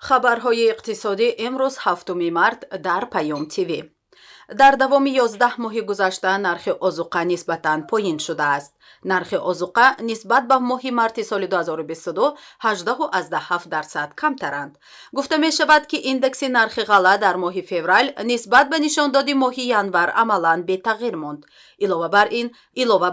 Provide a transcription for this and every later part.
Хабарҳои иқтисодӣ имрӯз, 7 март, дар Паём ТВ. Дар давоми 11 моҳи гузашта нархи озуқа нисбатан поин шудааст. Нархи озуқа нисбат ба моҳи марти соли 2022 18,7% камтаранд. Гуфта мешавад, ки индекси нархи ғалла дар моҳи феврал нисбат ба нишондоди моҳи январ амалан бетағйир монд. Илова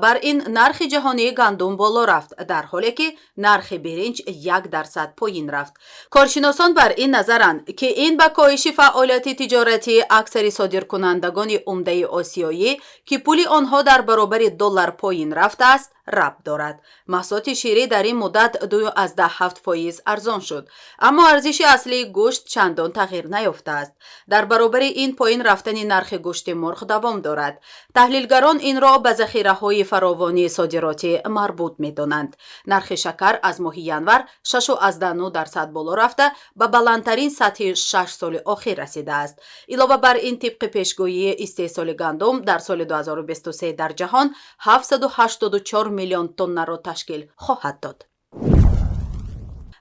бар ин, нархи ҷаҳонии гандум боло рафт, дар ҳоле ки нархи биринҷ 1% поин рафт. Коршиносон бар ин назаранд, ки ин ба коҳиши фаъолияти тиҷоратии аксари содиркунандагони умдаи осиёӣ, ки пули онҳо дар баробари доллар поин рафтааст, рабт дорад. Маҳсулоти ширӣ дар ин муддат 2,7% арзон шуд, аммо арзиши аслии гӯшт чандон тағйир наёфтааст. Дар баробари ин, поин рафтани нархи гӯшти мурғ давом дорад. Таҳлилгарон инро ба захираҳои фаровонии содиротӣ марбут медонанд. Нархи шакар аз моҳи январ 6,9% боло рафта, ба баландтарин сатҳи 6 соли охир расидааст. Илова бар ин, тибқи пешгӯии, истеҳсоли гандум дар соли 2023 дар ҷаҳон 784 миллион тоннаро ташкил хоҳад дод.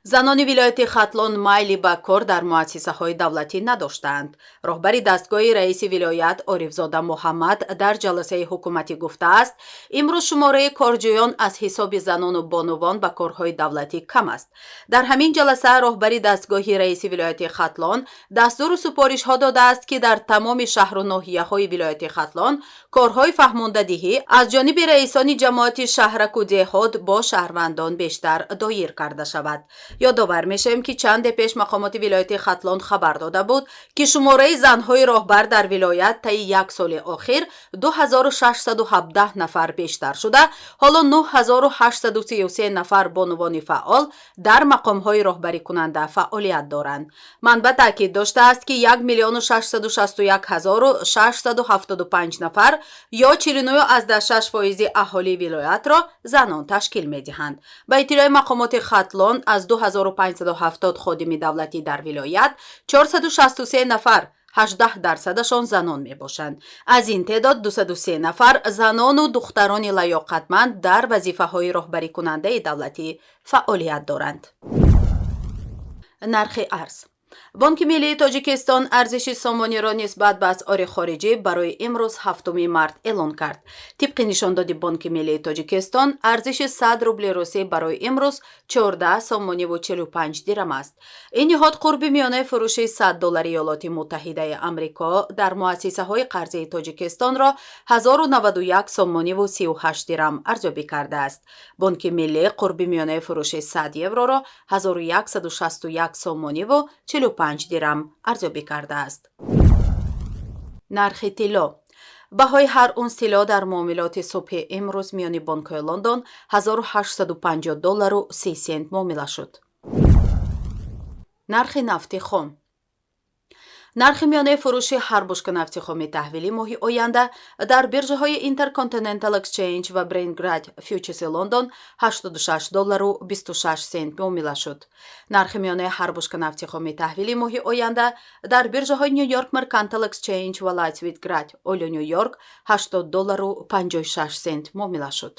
Занони вилояти Хатлон майли ба кор дар муассисаҳои давлатӣ надоштаанд. Роҳбари дастгоҳи раиси вилоят Орифзода Муҳаммад дар ҷаласаи ҳукуматӣ гуфтааст, имрӯз шумораи корҷӯён аз ҳисоби занону бонувон ба корҳои давлатӣ кам аст. Дар ҳамин ҷаласа роҳбари дастгоҳи раиси вилояти Хатлон дастуру супоришҳо додааст, ки дар тамоми шаҳру ноҳияҳои вилояти Хатлон корҳои фаҳмондадиҳӣ аз ҷониби раисони ҷамоати шаҳраку деҳот бо шаҳрвандон бештар доир карда шавад. Ёдовар мешавем, ки чанде пеш мақомоти вилояти Хатлон хабар дода буд, ки шумораи занҳои роҳбар дар вилоят таи як соли охир 2617 нафар бештар шуда, ҳоло 9833 нафар бонувони фаъол дар мақомҳои роҳбарикунанда фаъолият доранд. Манбаъ таъкид доштааст, ки 1 661 675 нафар ё 49,6% аҳолии вилоятро занон ташкил медиҳанд. Ба иттилои мақомоти Хатлон, аз 2570 ходими давлатӣ дар вилоят 463 нафар, 18 дарсадашон, занон мебошанд. Аз ин теъдод 203 нафар занону духтарони лаёқатманд дар вазифаҳои роҳбарикунандаи давлатӣ фаъолият доранд. Нархи арз. Бонки миллии Тоҷикистон арзиши сомониро нисбат ба асъори хориҷӣ барои имрӯз, 7 март, эълон кард. Тибқи нишондоди Бонки миллии Тоҷикистон, арзиши 100 рубли русӣ барои имрӯз 14 сомониву 45 дирам аст. Ин ниҳод қурби миёнаи фурӯши 100 доллари Иёлоти Муттаҳидаи Амрико дар муассисаҳои қарзии Тоҷикистонро 1091 сомониву 38 дирам арзёбӣ кардааст. Бонки миллӣ қурби миёнаи фурӯши 100 евроро 1161 сомониву 45 дирам арзёбӣ кардааст. Нархи тилло. Баҳои ҳар унс тилло дар муомилоти субҳи имрӯз миёни бонкҳои Лондон 1850 доллару 30 сент муомила шуд. Нархи нафти хом. Нархи миёнаи фурӯши ҳар бушка нафти хоми таҳвилӣ моҳи оянда дар биржаҳои Intercontinental Exchange ва Brent Grade Futures Лондон 86 доллару 26 сент муомила шуд. Нархи миёнаи ҳар бушка нафти хоми таҳвилӣ моҳи оянда дар биржаҳои New York Mercantile Exchange ва Light Sweet Crude Oil Нью Йорк 80 доллару 56 сент муомила шуд.